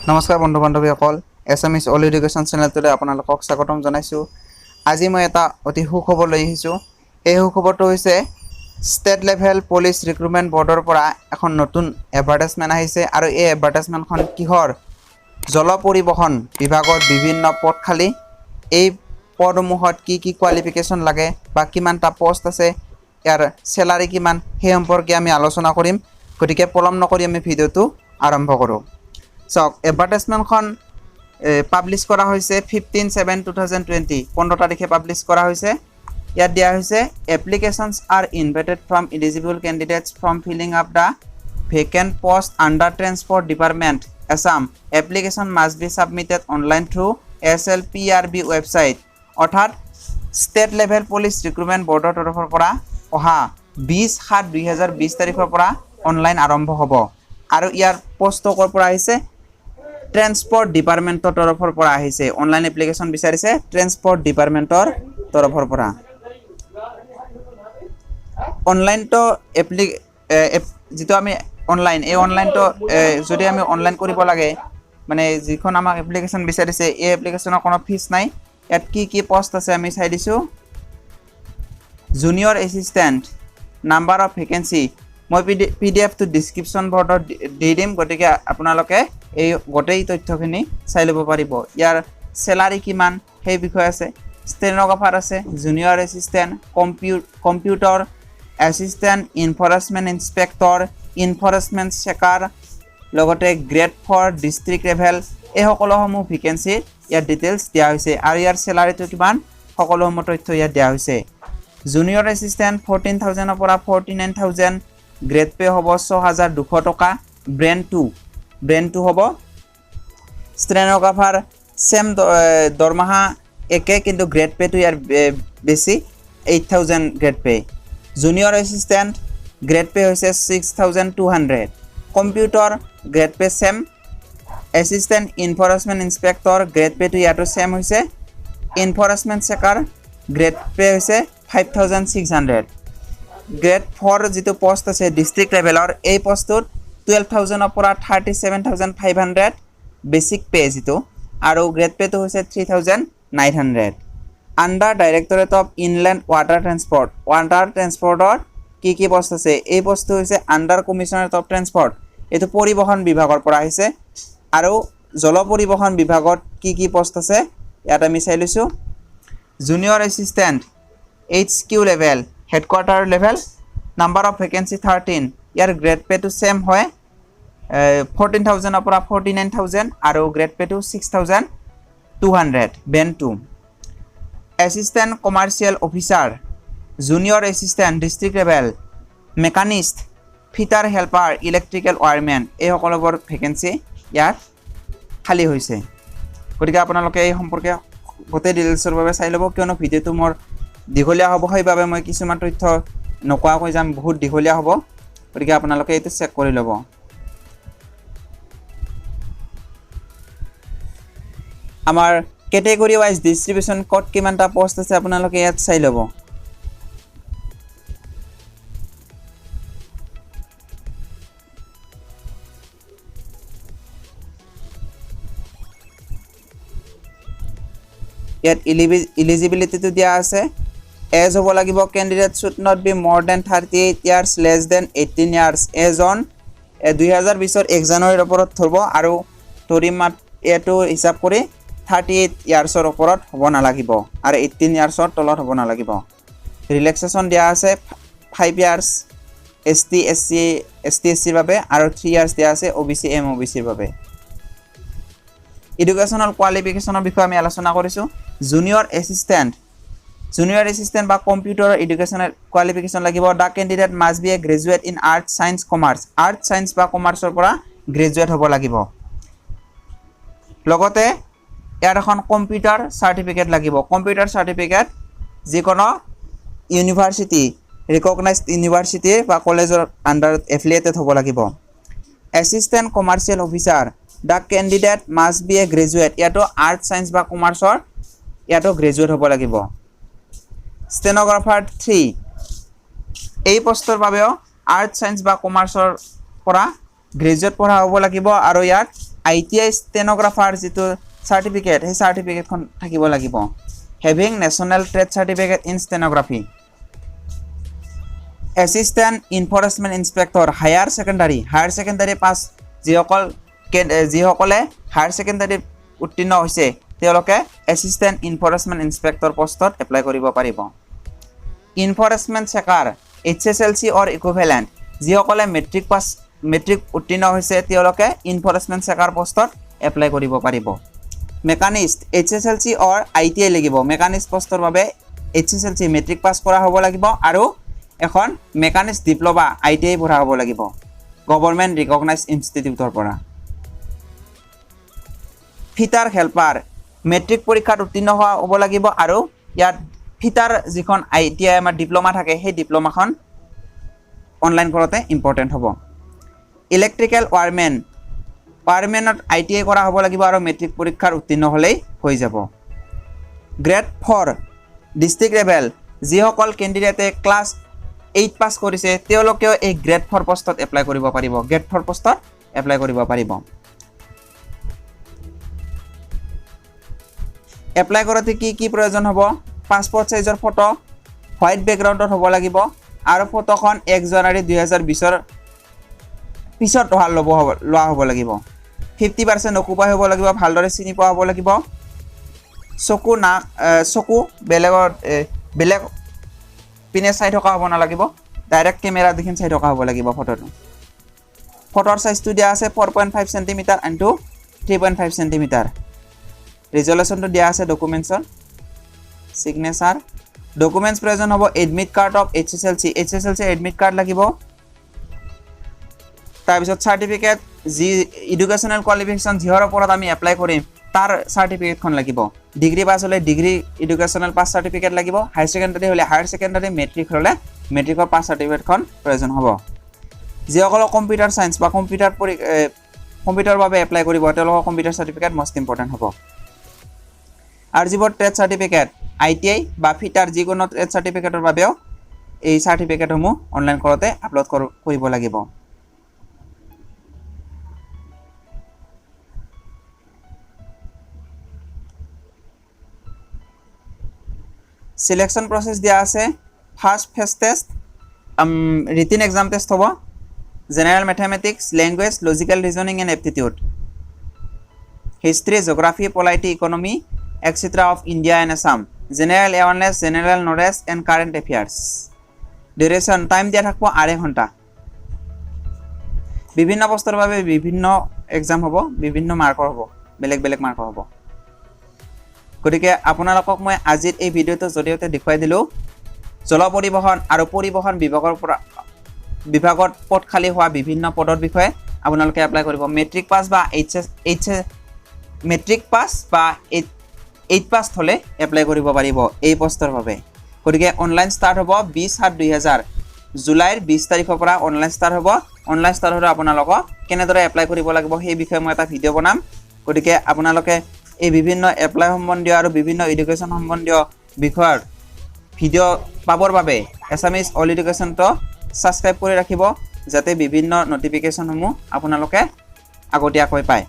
নমস্কাৰ বন্ধু বান্ধৱীসকল, এছামিছ all education চেনেলটোলৈ আপোনালোকক স্বাগতম জনাইছোঁ। আজি মই এটা অতি সুখবৰ লৈ আহিছোঁ। এই সুখবৰটো হৈছে ষ্টেট লেভেল পুলিচ ৰিক্ৰুটমেণ্ট বৰ্ডৰ পৰা এখন নতুন এডভাৰটাইজমেণ্ট আহিছে। আৰু এই এডভাৰটাইজমেণ্টখন কিহৰ? জল পৰিবহণ বিভাগত বিভিন্ন পদ খালী। এই পদসমূহত কি কি কোৱালিফিকেশ্যন লাগে বা কিমানটা পষ্ট আছে, ইয়াৰ চেলাৰী কিমান, সেই সম্পৰ্কে আমি আলোচনা কৰিম। গতিকে পলম নকৰি আমি ভিডিঅ'টো আৰম্ভ কৰোঁ। চাওক, এডভাৰটাইজমেণ্টখন পাব্লিছ কৰা হৈছে 15/7/2020, 15 তাৰিখে পাব্লিছ কৰা হৈছে। ইয়াত দিয়া হৈছে, "Applications are invited from eligible candidates for filling up the vacant post under Transport Department, Assam. Application must be submitted online through SLPRB website." অৰ্থাৎ ষ্টেট লেভেল পুলিচ ৰিক্ৰুটমেণ্ট বৰ্ডৰ তৰফৰ পৰা অহা 20/7/2020 তাৰিখৰ পৰা অনলাইন আৰম্ভ হ'ব। আৰু ইয়াৰ পষ্টটো ক'ৰ পৰা আহিছে? ট্ৰেন্সপৰ্ট ডিপাৰ্টমেণ্টৰ তৰফৰ পৰা আহিছে। অনলাইন এপ্লিকেশ্যন বিচাৰিছে ট্ৰেন্সপৰ্ট ডিপাৰ্টমেণ্টৰ তৰফৰ পৰা। অনলাইনটো যিটো আমি অনলাইন, এই অনলাইনটো যদি আমি অনলাইন কৰিব লাগে, মানে যিখন আমাক এপ্লিকেশ্যন বিচাৰিছে, এই এপ্লিকেশ্যনৰ কোনো ফিজ নাই। ইয়াত কি কি পষ্ট আছে আমি চাই দিছোঁ। Junior assistant, number of vacancy, মই পি ডি এফটো ডিছক্ৰিপশ্যন বৰ্ডত দি দিম। গতিকে আপোনালোকে এই গোটেই তথ্যখিনি চাই ল'ব পাৰিব। ইয়াৰ চেলাৰী কিমান সেই বিষয়ে আছে। ষ্টেন'গ্ৰাফাৰ আছে, junior assistant, computer assistant, enforcement inspector, enforcement checker, লগতে গ্ৰেড ফ'ৰ ডিষ্ট্ৰিক্ট লেভেল, এই সকলোসমূহ ভেকেঞ্চি ইয়াত ডিটেইলছ দিয়া হৈছে। আৰু ইয়াৰ চেলাৰীটো কিমান, সকলোসমূহ তথ্য ইয়াত দিয়া হৈছে। জুনিয়ৰ এছিষ্টেণ্ট 14,000ৰ পৰা 49,000, গ্ৰেড পে' হ'ব 6200 টকা, বেণ্ড টু হ'ব। ষ্টেন'গ্ৰাফাৰ ছেম, দৰমহা একে, কিন্তু গ্ৰেড পে'টো ইয়াৰ বেছি, 8,000 grade pay। Junior assistant grade pay হৈছে 6,200। Computer grade pay same। Assistant enforcement inspector grade পে'টো ইয়াতো ছেম হৈছে। এনফৰ্চমেণ্ট চেকাৰ গ্ৰেড পে' হৈছে 5,600। গ্ৰেড ফ'ৰ যিটো পষ্ট আছে ডিষ্ট্ৰিক্ট লেভেলৰ, এই পষ্টটোত 12,000ৰ পৰা 37,500 basic pay যিটো, আৰু গ্ৰেড পে'টো হৈছে 3,900। Under Directorate of Inland Water Transport, water ট্ৰেন্সপৰ্টৰ কি কি পষ্ট আছে? এই পষ্টটো হৈছে আণ্ডাৰ কমিশ্যনাৰেট অফ ট্ৰেন্সপৰ্ট। এইটো পৰিবহণ বিভাগৰ পৰা আহিছে। আৰু জল পৰিবহণ বিভাগত কি কি পষ্ট আছে ইয়াত আমি চাই লৈছোঁ। Junior assistant HQ level, headquarter level, number of vacancy 13। Year grade পে'টো same হয়, 14,000ৰ পৰা 49,000 আৰু গ্ৰেড পে'টো 6,200, band 2। Assistant commercial officer, junior assistant district level, machinist, fitter helper, electrical wireman, এই সকলোবোৰ ভেকেঞ্চি ইয়াত খালী হৈছে। গতিকে আপোনালোকে এই সম্পৰ্কে গোটেই ডিটেইলছৰ বাবে চাই ল'ব। কিয়নো ভিডিঅ'টো মোৰ দীঘলীয়া হ'ব, সেইবাবে মই কিছুমান তথ্য নোকোৱাকৈ যাম, বহুত দীঘলীয়া হ'ব। গতিকে আপোনালোকে এইটো চেক কৰি ল'ব। আমাৰ কেটেগৰী ৱাইজ ডিষ্ট্ৰিবিউশ্যন, ক'ত কিমানটা পষ্ট আছে আপোনালোকে ইয়াত চাই ল'ব। ইয়াত ইলিজিবিলিটিটো দিয়া আছে। এজ হ'ব লাগিব, candidate should not be more than 38 years, less than 18 years age on 2020ৰ 1 জানুৱাৰীৰ ওপৰত ধৰিব আৰু ধৰি মাত এইটো হিচাপ কৰি 38 ইয়াৰ্ছৰ ওপৰত হ'ব নালাগিব আৰু 18 ইয়াৰ্ছৰ তলত হ'ব নালাগিব। ৰিলেক্সেশ্যন দিয়া আছে 5 ইয়াৰ্ছ এছ টি এছ চিৰ বাবে আৰু 3 ইয়াৰ্ছ দিয়া আছে অ' বি চি, এম অ' বি চিৰ বাবে। এডুকেশ্যনেল কোৱালিফিকেশ্যনৰ বিষয়ে আমি আলোচনা কৰিছোঁ। জুনিয়ৰ এছিষ্টেণ্ট বা কম্পিউটাৰৰ এডুকেশ্যনেল কোৱালিফিকেশ্যন লাগিব, the candidate must be a graduate in arts, science, commerce। Arts, science বা কমাৰ্চৰ পৰা গ্ৰেজুৱেট হ'ব লাগিব। লগতে ইয়াত এখন কম্পিউটাৰ চাৰ্টিফিকেট লাগিব। কম্পিউটাৰ চাৰ্টিফিকেট যিকোনো ইউনিভাৰ্চিটি, ৰিকগনাইজড ইউনিভাৰ্চিটি বা কলেজৰ আণ্ডাৰত এফিলিয়েটেড হ'ব লাগিব। Assistant commercial officer, the candidate must be a graduate, ইয়াতো আৰ্টছ, ছায়েন্স বা কমাৰ্চৰ ইয়াতো গ্ৰেজুৱেট হ'ব লাগিব। ষ্টেন'গ্ৰাফাৰ 3, এই পষ্টৰ বাবেও আৰ্টছ, ছায়েন্স বা কমাৰ্চৰ পৰা গ্ৰেজুৱেট পঢ়া হ'ব লাগিব আৰু ইয়াত আই ষ্টেন'গ্ৰাফাৰ যিটো চাৰ্টিফিকেট, সেই চাৰ্টিফিকেটখন থাকিব লাগিব, having national trade certificate in stenography. Assistant enforcement inspector, higher secondary pass. যিসকলে হায়াৰ ছেকেণ্ডাৰী উত্তীৰ্ণ হৈছে, তেওঁলোকে এছিষ্টেণ্ট ইনফৰ্চমেণ্ট ইনস্পেক্টৰ পষ্টত এপ্লাই কৰিব পাৰিব। Enforcement checker, HSLC or equivalent. যিসকলে মেট্ৰিক পাছ, মেট্ৰিক উত্তীৰ্ণ হৈছে, তেওঁলোকে ইনফৰ্চমেণ্ট চেকাৰ পষ্টত এপ্লাই কৰিব পাৰিব। Machinist, HSLC or ITI লাগিব। মেকানিষ্ট পষ্টৰ বাবে H S L C, matric pass কৰা হ'ব লাগিব আৰু এখন মেকানিষ্ট ডিপ্ল'মা, আইটিআই পঢ়া হ'ব লাগিব গভৰ্ণমেণ্ট ৰিকগনাইজ ইনষ্টিটিউটৰ পৰা। ফিটাৰ হেল্পাৰ, মেট্ৰিক পৰীক্ষাত উত্তীৰ্ণ হোৱা হ'ব লাগিব আৰু ইয়াত ফিটাৰ যিখন আইটিআই আমাৰ ডিপ্ল'মা থাকে, সেই ডিপ্ল'মাখন অনলাইন কৰোঁতে ইম্পৰ্টেণ্ট হ'ব। ইলেক্ট্ৰিকেল ৱায়াৰমেন, ৱায়াৰমেনত আইটিআই কৰা হ'ব লাগিব আৰু মেট্ৰিক পৰীক্ষাৰ উত্তীৰ্ণ হ'লেই হৈ যাব। গ্ৰেড ফ'ৰ ডিষ্ট্ৰিক্ট লেভেল, যিসকল কেণ্ডিডেটে ক্লাছ 8 পাছ কৰিছে, তেওঁলোকেও এই গ্ৰেড ফ'ৰ পষ্টত এপ্লাই কৰিব পাৰিব। গ্ৰেড ফ'ৰ পষ্টত এপ্লাই কৰিব পাৰিব। এপ্লাই কৰোঁতে কি কি প্ৰয়োজন হ'ব? পাছপৰ্ট চাইজৰ ফটো, হোৱাইট বেকগ্ৰাউণ্ডত হ'ব লাগিব আৰু ফটোখন 1 জানুৱাৰী 2020ৰ পিছত অহা ল'ব হ'ব লোৱা হ'ব লাগিব। 50% অকুপাই হ'ব লাগিব, ভালদৰে চিনি পোৱা হ'ব লাগিব। চকু, নাক, চকু বেলেগ পিনে চাই থকা হ'ব নালাগিব, ডাইৰেক্ট কেমেৰা দেখি চাই থকা হ'ব লাগিব ফটোটো। ফটোৰ চাইজটো দিয়া আছে 4.5 centimeter into 3.5 centimeter। ৰিজলেশ্যনটো দিয়া আছে। ডকুমেণ্টছৰ ছিগনেচাৰ, ডকুমেণ্টছ প্ৰয়োজন হ'ব admit card of HSLC, HSLC admit card লাগিব। তাৰপিছত চাৰ্টিফিকেট, যি এডুকেশ্যনেল কোৱালিফিকেশ্যন যিহৰ ওপৰত আমি এপ্লাই কৰিম, তাৰ চাৰ্টিফিকেটখন লাগিব। ডিগ্ৰী পাছ হ'লে ডিগ্ৰী এডুকেশ্যনেল পাছ চাৰ্টিফিকেট লাগিব, হায়াৰ ছেকেণ্ডাৰী হ'লে হায়াৰ ছেকেণ্ডাৰী, মেট্ৰিক হ'লে মেট্ৰিকৰ পাছ চাৰ্টিফিকেটখন প্ৰয়োজন হ'ব। যিসকলক কম্পিউটাৰ চায়েন্স বা কম্পিউটাৰৰ বাবে এপ্লাই কৰিব, তেওঁলোকৰ কম্পিউটাৰ চাৰ্টিফিকেট মষ্ট ইম্পৰ্টেণ্ট হ'ব। আৰু যিবোৰ ট্ৰেড চাৰ্টিফিকেট, আইটিআই বা ফিটাৰ যিকোনো ট্ৰেড চাৰ্টিফিকেটৰ বাবেও এই চাৰ্টিফিকেটসমূহ অনলাইন কৰোঁতে আপলোড কৰিব লাগিব। চিলেকশ্যন প্ৰচেছ দিয়া আছে। First phase test, written exam test হ'ব, general mathematics, language, logical reasoning and aptitude, history, geography, polity, economy, etcetera of India and Assam, general awareness, general knowledge and current affairs. Duration time দিয়া থাকিব 2.5 ঘণ্টা। বিভিন্ন পষ্টৰ বাবে বিভিন্ন exam হ'ব, বিভিন্ন মাৰ্কৰ হ'ব, বেলেগ বেলেগ মাৰ্কৰ হ'ব। গতিকে আপোনালোকক মই আজিৰ এই ভিডিঅ'টোৰ জৰিয়তে দেখুৱাই দিলোঁ জল পৰিবহণ আৰু পৰিবহণ বিভাগত পদ খালী হোৱা বিভিন্ন পদৰ বিষয়ে। আপোনালোকে এপ্লাই কৰিব মেট্ৰিক পাছ বা H S H matric pass বা এইট পাছ হ'লে এপ্লাই কৰিব পাৰিব এই পষ্টৰ বাবে। গতিকে অনলাইন ষ্টাৰ্ট হ'ব 20/7/2000, জুলাইৰ 20 তাৰিখৰ পৰা অনলাইন ষ্টাৰ্ট হ'ব। অনলাইন ষ্টাৰ্ট হ'লে আপোনালোকক কেনেদৰে এপ্লাই কৰিব লাগিব, সেই বিষয়ে মই এটা ভিডিঅ' বনাম। গতিকে আপোনালোকে এই বিভিন্ন এপ্লাই সম্বন্ধীয় আৰু বিভিন্ন এডুকেশ্যন সম্বন্ধীয় বিষয়ৰ ভিডিঅ' পাবৰ বাবে এছামিজ অল এডুকেশ্যনটো ছাবস্ক্ৰাইব কৰি ৰাখিব, যাতে বিভিন্ন ন'টিফিকেশ্যনসমূহ আপোনালোকে আগতীয়াকৈ পায়।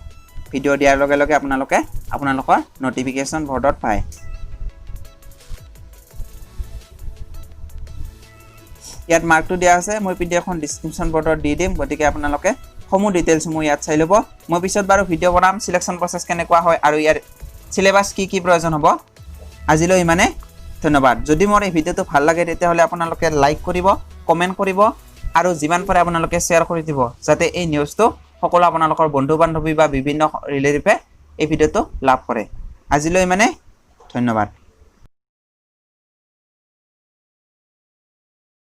ভিডিঅ' দিয়াৰ লগে লগে আপোনালোকে আপোনালোকৰ ন'টিফিকেশ্যন বৰ্ডত পায়। ইয়াত মাৰ্কটো দিয়া আছে। মই পিডিএফখন ডিছক্ৰিপশ্যন বৰ্ডত দি দিম, গতিকে আপোনালোকে সমূহ ডিটেইলছসমূহ ইয়াত চাই ল'ব। মই পিছত বাৰু ভিডিঅ' বনাম, চিলেকশ্যন প্ৰচেছ কেনেকুৱা হয় আৰু ইয়াৰ চিলেবাছ কি কি প্ৰয়োজন হ'ব। আজিলৈ ইমানে, ধন্যবাদ। যদি মোৰ এই ভিডিঅ'টো ভাল লাগে, তেতিয়াহ'লে আপোনালোকে লাইক কৰিব, কমেণ্ট কৰিব আৰু যিমান পাৰে আপোনালোকে শ্বেয়াৰ কৰি দিব, যাতে এই নিউজটো সকলো আপোনালোকৰ বন্ধু বান্ধৱী বা বিভিন্ন ৰিলেটিভে এই ভিডিঅ'টো লাভ কৰে। আজিলৈ ইমানে, ধন্যবাদ।